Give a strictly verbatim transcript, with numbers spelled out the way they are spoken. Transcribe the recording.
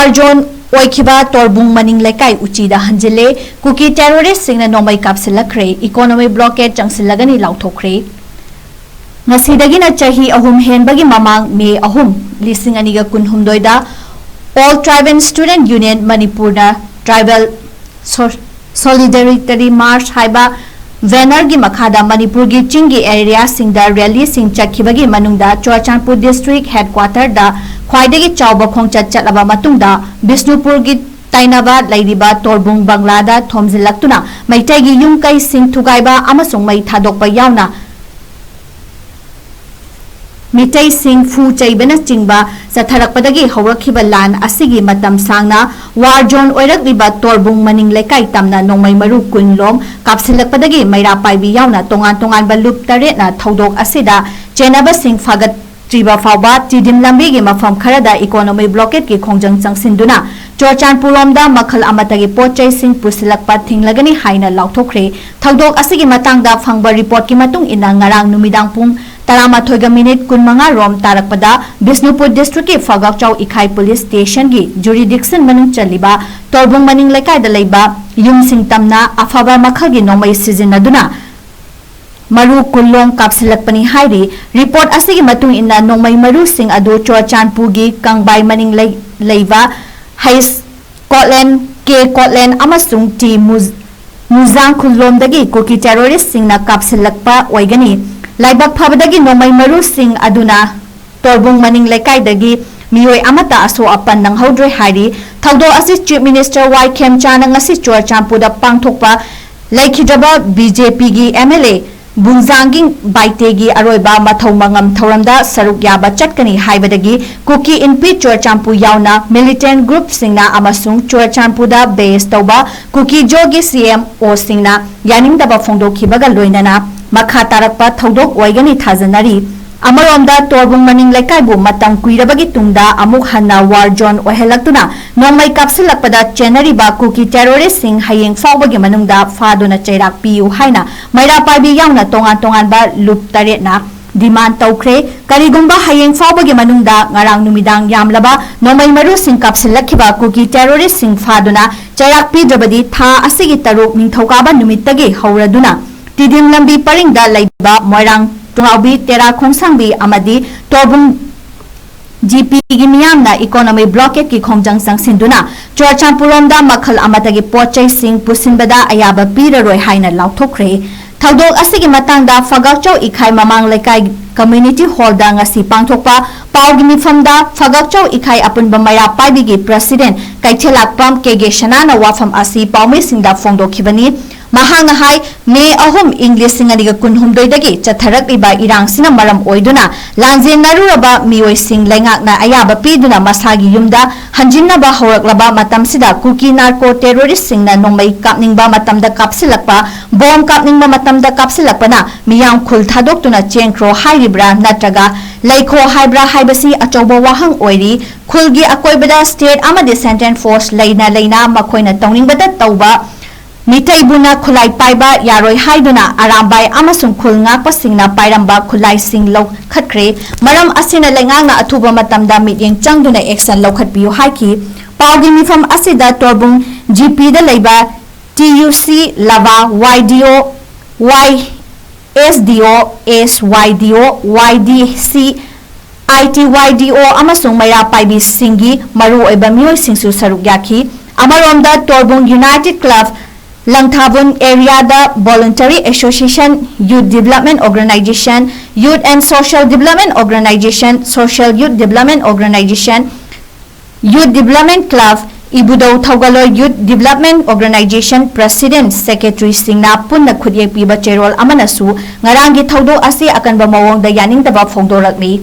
War zone ꯑꯣꯏꯈꯤꯕ ꯇꯣꯔꯕꯨꯡ ꯃꯅꯤꯡ ꯂꯩꯀꯥꯏ ꯎꯆꯤꯗ ꯍꯟꯖꯤꯜꯂꯦ꯫ ꯀꯨꯀꯤ terroristꯁꯤꯡꯅ ꯅꯣꯡꯃꯩ ꯀꯥꯞꯁꯤꯜꯂꯛꯈ꯭ꯔꯦ꯫ Economic blockade ꯆꯪꯁꯤꯜꯂꯒꯅꯤ ꯂꯥꯎꯊꯣꯛꯈ꯭ꯔꯦ꯫ ꯉꯁꯤꯗꯒꯤꯅ ꯆꯍꯤ ꯑꯍꯨꯝ ꯍꯦꯟꯕꯒꯤ ꯃꯃꯥꯡ, May ꯑꯍꯨꯝ, ꯂꯤꯁꯤꯡ ꯑꯅꯤꯒ ꯀꯨꯟꯍꯨꯝꯗꯣꯏꯗ All Tribal Student Union ꯃꯅꯤꯄꯨꯔꯅ Tribal So-, Solidarity March ꯍꯥꯏꯕ bannerꯒꯤ ꯃꯈꯥꯗ ꯃꯅꯤꯄꯨꯔꯒꯤ ꯆꯤꯡꯒꯤ areaꯁꯤꯡꯗ rallyꯁꯤꯡ ꯆꯠꯈꯤꯕꯒꯤ ꯃꯅꯨꯡꯗ ꯆꯨꯔꯆꯥꯟꯄꯨꯔ district headquarterꯗ ꯈ꯭ꯋꯥꯏꯗꯒꯤ ꯆꯥꯎꯕ ꯈꯣꯡꯆꯠ ꯆꯠꯂꯕ ꯃꯇꯨꯡꯗ ꯕꯤꯁꯅꯨꯄꯨꯔꯒꯤ ꯇꯩꯅꯕ ꯂꯩꯔꯤꯕ ꯇꯣꯔꯕꯨꯡ ꯕꯪꯒ꯭ꯂꯥꯗ ꯊꯣꯝꯖꯤꯜꯂꯛꯇꯨꯅ ꯃꯩꯇꯩꯒꯤ ꯌꯨꯝ ꯀꯩꯁꯤꯡ ꯊꯨꯒꯥꯏꯕ ꯑꯃꯁꯨꯡ ꯃꯩ ꯊꯥꯗꯣꯛꯄ ꯌꯥꯎꯅ ꯃꯤꯇꯩꯁꯤꯡ ꯐꯨ ꯆꯩꯕꯅꯆꯤꯡꯕ ꯆꯠꯊꯔꯛꯄꯗꯒꯤ ꯍꯧꯔꯛꯈꯤꯕ ꯂꯥꯟ ꯑꯁꯤꯒꯤ ꯃꯇꯝ ꯁꯥꯡꯅ war zone ꯑꯣꯏꯔꯛꯂꯤꯕ ꯇꯣꯔꯕꯨꯡ ꯃꯅꯤꯡ ꯂꯩꯀꯥꯏ ꯇꯝꯅ ꯅꯣꯡꯃꯩ ꯃꯔꯨ ꯀꯨꯟ ꯂꯣꯝ ꯀꯥꯞꯁꯤꯜꯂꯛꯄꯗꯒꯤ ꯃꯩꯔꯥ ꯄꯥꯏꯕꯤ ꯌꯥꯎꯅ ꯇꯣꯉꯥꯟ ꯇꯣꯉꯥꯟꯕ ꯂꯨꯞ ꯇꯔꯦꯠꯅ ꯊꯧꯗꯣꯛ ꯑꯁꯤꯗ ꯆꯦꯟꯅꯕꯁꯤꯡ ꯐꯥꯒꯠꯇ꯭ꯔꯤꯕ ꯐꯥꯎꯕ ꯇꯤꯗꯤꯝ ꯂꯝꯕꯤꯒꯤ ꯃꯐꯝ ꯈꯔꯗ economic blockadeꯀꯤ ꯈꯣꯡꯖꯪ ꯆꯪꯁꯤꯟꯗꯨꯅ ꯆꯨꯔꯆꯥꯟꯄꯨꯔꯔꯣꯝꯗ ꯃꯈꯜ ꯑꯃꯠꯇꯒꯤ ꯄꯣꯠ ꯆꯩꯁꯤꯡ ꯄꯨꯁꯤꯜꯂꯛꯄ ꯊꯤꯡꯂꯒꯅꯤ ꯍꯥꯏꯅ ꯂꯥꯎꯊꯣꯛꯈ꯭ꯔꯦ꯫ ꯊꯧꯗꯣꯛ ꯑꯁꯤꯒꯤ ꯃꯇꯥꯡꯗ ꯐꯪꯕ reportꯀꯤ ꯃꯇꯨꯡ ꯏꯟꯅ ꯉꯔꯥꯡ ꯅꯨꯃꯤꯗꯥꯡ ꯄꯨꯡ ꯇꯔꯥꯃꯥꯊꯣꯏꯒ minute ꯀꯨꯟꯃꯉꯥ ꯔꯣꯝ ꯇꯥꯔꯛꯄꯗ ꯕꯤꯁꯅꯨꯄꯨꯔ districtꯀꯤ ꯐꯒꯥꯛꯆꯥꯎ ꯏꯈꯥꯏ police stationꯒꯤ jurisdiction ꯃꯅꯨꯡ ꯆꯜꯂꯤꯕ ꯇꯣꯔꯕꯨꯡ ꯃꯅꯤꯡ ꯂꯩꯀꯥꯏꯗ ꯂꯩꯕ ꯌꯨꯝꯁꯤꯡ ꯇꯝꯅ ꯑꯐꯕ ꯃꯈꯜꯒꯤ ꯅꯣꯡꯃꯩ ꯁꯤꯖꯤꯟꯅꯗꯨꯅ ꯃꯔꯨ ꯀꯨꯟ ꯂꯣꯝ ꯀꯥꯞꯁꯤꯜꯂꯛꯄꯅꯤ ꯍꯥꯏꯔꯤ꯫ Report ꯑꯁꯤꯒꯤ ꯃꯇꯨꯡ ꯏꯟꯅ ꯅꯣꯡꯃꯩ ꯃꯔꯨꯁꯤꯡ ꯑꯗꯨ ꯆꯨꯔꯆꯥꯟꯄꯨꯔꯒꯤ ꯀꯪꯕꯥꯏ ꯃꯅꯤꯡ ꯂꯩ-, ꯂꯩꯕ ꯍꯩꯁ ꯀꯣꯠꯂꯦꯟ, ꯀꯦ ꯀꯣꯠꯂꯦꯟ ꯑꯃꯁꯨꯡ ꯇꯤ ꯃꯨꯖ-, ꯃꯨꯖꯥꯡ ꯈꯨꯜꯂꯣꯝꯗꯒꯤ ꯀꯨꯀꯤ terroristꯁꯤꯡꯅ ꯀꯥꯞꯁꯤꯜꯂꯛꯄ ꯑꯣꯏꯒꯅꯤ꯫ ꯂꯥꯏꯕꯛ ꯐꯕꯗꯒꯤ ꯅꯣꯡꯃꯩ ꯃꯔꯨꯁꯤꯡ ꯑꯗꯨꯅ ꯇꯣꯔꯕꯨꯡ ꯃꯅꯤꯡ ꯂꯩꯀꯥꯏꯗꯒꯤ ꯃꯤꯑꯣꯏ ꯑꯃꯠꯇ ꯑꯁꯣꯛ ꯑꯄꯟ ꯅꯪꯍꯧꯗ꯭ꯔꯦ ꯍꯥꯏꯔꯤ꯫ ꯊꯧꯗꯣꯛ ꯑꯁꯤ Chief Minister ꯋꯥꯏ ꯈꯦꯝꯆꯥꯅ ꯉꯁꯤ ꯆꯨꯔꯆꯥꯟꯄꯨꯔꯗ ꯄꯥꯡꯊꯣꯛꯄ ꯂꯩꯈꯤꯗ꯭ꯔꯕ BJPꯒꯤ MLA ꯕꯨꯡꯖꯥꯡꯒꯤ ꯕꯥꯏꯇꯦꯒꯤ ꯑꯔꯣꯏꯕ ꯃꯊꯧ ꯃꯉꯝ ꯊꯧꯔꯝꯗ ꯁꯔꯨꯛ ꯌꯥꯕ ꯆꯠꯀꯅꯤ ꯍꯥꯏꯕꯗꯒꯤ ꯀꯨꯀꯤ ꯏꯟꯄꯤ ꯆꯨꯔꯆꯥꯟꯄꯨꯔ ꯌꯥꯎꯅ militant groupꯁꯤꯡꯅ ꯑꯃꯁꯨꯡ ꯆꯨꯔꯆꯥꯟꯄꯨꯔꯗ base ꯇꯧꯕ ꯀꯨꯀꯤ ꯖꯣꯒꯤ CMOꯁꯤꯡꯅ ꯌꯥꯅꯤꯡꯗꯕ ꯐꯣꯡꯗꯣꯛꯈꯤꯕꯒ ꯂꯣꯏꯅꯅ ꯃꯈꯥ ꯇꯥꯔꯛꯄ ꯊꯧꯗꯣꯛ ꯑꯣꯏꯒꯅꯤ ꯊꯥꯖꯅꯔꯤ꯫ ꯑꯃꯔꯣꯝꯗ ꯇꯣꯔꯕꯨꯡ ꯃꯅꯤꯡ ꯂꯩꯀꯥꯏꯕꯨ ꯃꯇꯝ ꯀꯨꯏꯔꯕꯒꯤ ꯇꯨꯡꯗ ꯑꯃꯨꯛ ꯍꯟꯅ war zone ꯑꯣꯏꯍꯜꯂꯛꯇꯨꯅ ꯅꯣꯡꯃꯩ ꯀꯥꯞꯁꯤꯜꯂꯛꯄꯗ ꯆꯦꯟꯅꯔꯤꯕ ꯀꯨꯀꯤ terroristꯁꯤꯡ ꯍꯌꯦꯡ ꯐꯥꯎꯕꯒꯤ ꯃꯅꯨꯡꯗ ꯐꯥꯗꯨꯅ ꯆꯩꯔꯥꯛ ꯄꯤꯌꯨ ꯍꯥꯏꯅ ꯃꯩꯔꯥ ꯄꯥꯏꯕꯤ ꯌꯥꯎꯅ ꯇꯣꯉꯥꯟ ꯇꯣꯉꯥꯟꯕ ꯂꯨꯞ ꯇꯔꯦꯠꯅ demand ꯇꯧꯈ꯭ꯔꯦ꯫ ꯀꯔꯤꯒꯨꯝꯕ ꯍꯌꯦꯡ ꯐꯥꯎꯕꯒꯤ ꯃꯅꯨꯡꯗ ꯉꯔꯥꯡ ꯅꯨꯃꯤꯗꯥꯡ ꯌꯥꯝꯂꯕ ꯅꯣꯡꯃꯩ ꯃꯔꯨꯁꯤꯡ ꯀꯥꯞꯁꯤꯜꯂꯛꯈꯤꯕ ꯀꯨꯀꯤ terroristꯁꯤꯡ ꯐꯥꯗꯨꯅ ꯆꯩꯔꯥꯛ ꯄꯤꯗ꯭ꯔꯕꯗꯤ, ꯊꯥ ꯑꯁꯤꯒꯤ ꯇꯔꯨꯛ ꯅꯤꯡꯊꯧꯀꯥꯕ ꯅꯨꯃꯤꯠꯇꯒꯤ ꯍꯧꯔꯗꯨꯅ ꯇꯤꯗꯤꯝ ꯂꯝꯕꯤ ꯄꯔꯤꯡꯗ ꯂꯩꯕ ꯃꯣꯏꯔꯥꯡ ꯇꯨꯉꯥꯎꯕꯤ, ꯇꯦꯔꯥ ꯈꯣꯡꯁꯥꯡꯕꯤ ꯑꯃꯗꯤ ꯇꯣꯔꯕꯨꯡ GPꯒꯤ ꯃꯤꯌꯥꯝꯅ economic blockadeꯀꯤ ꯈꯣꯡꯖꯪ ꯆꯪꯁꯤꯟꯗꯨꯅ ꯆꯨꯔꯆꯥꯟꯄꯨꯔꯔꯣꯝꯗ ꯃꯈꯜ ꯑꯃꯠꯇꯒꯤ ꯄꯣꯠ ꯆꯩꯁꯤꯡ ꯄꯨꯁꯤꯟꯕꯗ ꯑꯌꯥꯕ ꯄꯤꯔꯔꯣꯏ ꯍꯥꯏꯅ ꯂꯥꯎꯊꯣꯛꯈ꯭ꯔꯦ꯫ ꯊꯧꯗꯣꯛ ꯑꯁꯤꯒꯤ ꯃꯇꯥꯡꯗ ꯐꯒꯥꯛꯆꯧ ꯏꯈꯥꯏ ꯃꯃꯥꯡ ꯂꯩꯀꯥꯏ community hallꯗ ꯉꯁꯤ ꯄꯥꯡꯊꯣꯛꯄ ꯄꯥꯎꯒꯤ ꯃꯤꯐꯝꯗ ꯐꯒꯥꯛꯆꯧ ꯏꯈꯥꯏ ꯑꯄꯨꯟꯕ ꯃꯩꯔꯥ ꯄꯥꯏꯕꯤꯒꯤ president ꯀꯩꯊꯦꯜꯂꯥꯛꯄꯝ ꯀꯦ ꯒꯦ ꯁꯅꯥꯅ ꯋꯥꯐꯝ ꯑꯁꯤ ꯄꯥꯎꯃꯤꯁꯤꯡꯗ ꯐꯣꯡꯗꯣꯛꯈꯤꯕꯅꯤ꯫ ꯃꯍꯥꯛꯅ ꯍꯥꯏ, ꯃꯦ ꯑꯍꯨꯝ, ꯏꯪ ꯂꯤꯁꯤꯡ ꯑꯅꯤꯒ ꯀꯨꯟꯍꯨꯝꯗꯣꯏꯗꯒꯤ ꯆꯠꯊꯔꯛꯂꯤꯕ ꯏꯔꯥꯡꯁꯤꯅ ꯃꯔꯝ ꯑꯣꯏꯗꯨꯅ ꯂꯥꯟꯖꯦꯟꯅꯔꯨꯔꯕ ꯃꯤꯑꯣꯏꯁꯤꯡ ꯂꯩꯉꯥꯛꯅ ꯑꯌꯥꯕ ꯄꯤꯗꯨꯅ ꯃꯁꯥꯒꯤ ꯌꯨꯝꯗ ꯍꯟꯖꯤꯟꯅꯕ ꯍꯧꯔꯛꯂꯕ ꯃꯇꯝꯁꯤꯗ ꯀꯨꯀꯤ narco terroristꯁꯤꯡꯅ ꯅꯣꯡꯃꯩ ꯀꯥꯞꯅꯤꯡꯕ ꯃꯇꯝꯗ ꯀꯥꯞꯁꯤꯜꯂꯛꯄ, ꯕꯣꯝ ꯀꯥꯞꯅꯤꯡꯕ ꯃꯇꯝꯗ ꯀꯥꯞꯁꯤꯜꯂꯛꯄꯅ ꯃꯤꯌꯥꯝ ꯈꯨꯜ ꯊꯥꯗꯣꯛꯇꯨꯅ ꯆꯦꯟꯈ꯭ꯔꯣ ꯍꯥꯏꯔꯤꯕ꯭ꯔꯥ ꯅꯠꯇ꯭ꯔꯒ ꯂꯩꯈꯣ ꯍꯥꯏꯕ꯭ꯔꯥ ꯍꯥꯏꯕꯁꯤ ꯑꯆꯧꯕ ꯋꯥꯍꯪ ꯑꯣꯏꯔꯤ꯫ ꯈꯨꯜꯒꯤ ꯑꯀꯣꯏꯕꯗ state ꯑꯃꯗꯤ central force ꯂꯩꯅ ꯂꯩꯅ ꯃꯈꯣꯏꯅ ꯇꯧꯅꯤꯡꯕꯇ ꯇꯧꯕ ꯃꯤꯇꯩꯕꯨꯅ ꯈꯨꯠꯂꯥꯏ ꯄꯥꯏꯕ ꯌꯥꯔꯣꯏ ꯍꯥꯏꯗꯨꯅ ꯑꯔꯥꯝꯕꯥꯏ ꯑꯃꯁꯨꯡ ꯈꯨꯜ ꯉꯥꯛꯄꯁꯤꯡꯅ ꯄꯥꯏꯔꯝꯕ ꯈꯨꯠꯂꯥꯏꯁꯤꯡ ꯂꯧꯈꯠꯈ꯭ꯔꯦ꯫ ꯃꯔꯝ ꯑꯁꯤꯅ ꯂꯩꯉꯥꯛꯅ ꯑꯊꯨꯕ ꯃꯇꯝꯗ ꯃꯤꯠꯌꯦꯡ ꯆꯪꯗꯨꯅ action ꯂꯧꯈꯠꯄꯤꯌꯨ ꯍꯥꯏꯈꯤ꯫ ꯄꯥꯎꯒꯤ ꯃꯤꯐꯝ ꯑꯁꯤꯗ ꯇꯣꯔꯕꯨꯡ GPꯗ ꯂꯩꯕ TUC, ꯂꯚꯥ, YDO, Y, SDO, SYDO, YDC, ITYDO ꯑꯃꯁꯨꯡ ꯃꯩꯔꯥ ꯄꯥꯏꯕꯤꯁꯤꯡꯒꯤ ꯃꯔꯨꯑꯣꯏꯕ ꯃꯤꯑꯣꯏꯁꯤꯡꯁꯨ ꯁꯔꯨꯛ ꯌꯥꯈꯤ꯫ ꯑꯃꯔꯣꯝꯗ ꯇꯣꯔꯕꯨꯡ United Club, ꯂꯪꯊꯥꯕꯨꯟ areaꯗ Voluntary Association, Youth Development Organization, Youth and Social Development Organization, Social Youth Development Organization, Youth Development Club, ꯏꯕꯨꯙꯧ ꯊꯧꯒꯜꯂꯣꯏ Youth Development Organization President, Secretaryꯁꯤꯡꯅ ꯄꯨꯟꯅ ꯈꯨꯠꯌꯦꯛ ꯄꯤꯕ ꯆꯦꯔꯣꯜ ꯑꯃꯅꯁꯨ ꯉꯔꯥꯡꯒꯤ ꯊꯧꯗꯣꯛ ꯑꯁꯤ ꯑꯀꯟꯕ ꯃꯑꯣꯡꯗ ꯌꯥꯅꯤꯡꯗꯕ ꯐꯣꯡꯗꯣꯔꯛꯂꯤ꯫